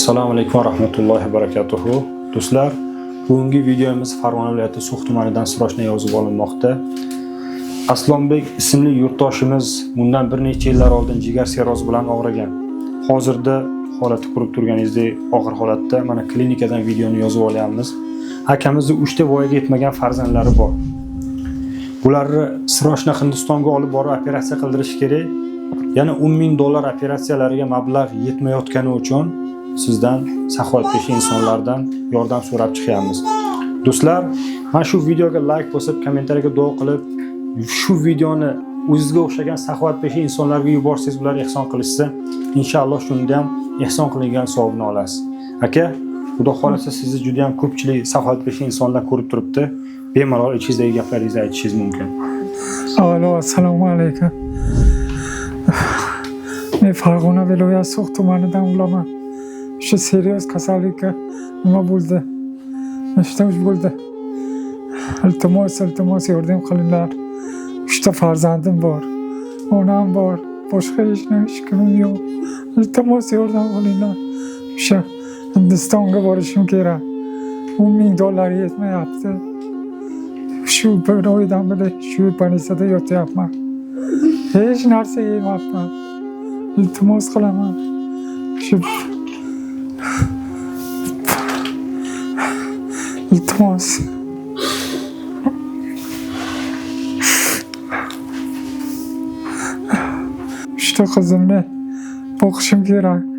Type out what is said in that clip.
Assalomu alaykum va rahmatullohi va barakatuhu. Do'stlar, bugungi videomiz Farg'ona viloyati So'x tumanidan срочно yozib olinmoqda. Aslonbek ismli yurtdoshimiz bundan bir necha yillar oldin jigar sirrozi bilan og'rigan. Hozirda holati ko'rib turganingizdek og'ir holatda. Mana klinikadan videoni yozib olyapmiz. Akamizni 3 ta voyaga yetmagan farzandlari bor. Bularni срочно Hindistonga olib borib operatsiya qildirish kerak. Yana 10 ming dollar operatsiyalariga mablag' yetmayotgani uchun sizdan, saxovatpesha insonlardan yordam so'rab chiqyapmiz. Do'stlar, mana shu videoga like bosib, kommentariyaga duo qilib, shu videoni o'zizga o'xshagan saxovatpesha insonlarga yuborsangiz, ular ehson qilishsa, inshaalloh shunda ham ehson qilingan savobini olasiz. Aka, Xudo xohlasa sizni juda ham ko'pchilik saxovatpesha insonlar ko'rib turibdi. Bemalol ichingizdagi gaplaringizni aytishingiz mumkin. Alo, assalomu alaykum. Men Farg'ona viloyati So'x tumanidan bo'laman. Shu serios kasallikka nima bo'ldi? Nechta bo'ldi? Iltimos, iltimos, yordam qilinglar. Uchta farzandim bor. Onam bor. Boshqa hech kimim yo'q. Iltimos, yordam qilinglar. O'sha Hindistonga borishim kerak. 10 ming dollar yetmayapti. Shu bir oydan beri shu больницада yotyapman. Hech narsa yemayapman. Iltimos qilaman. Shu iltimos. Uchta qizimni boqishim kerak.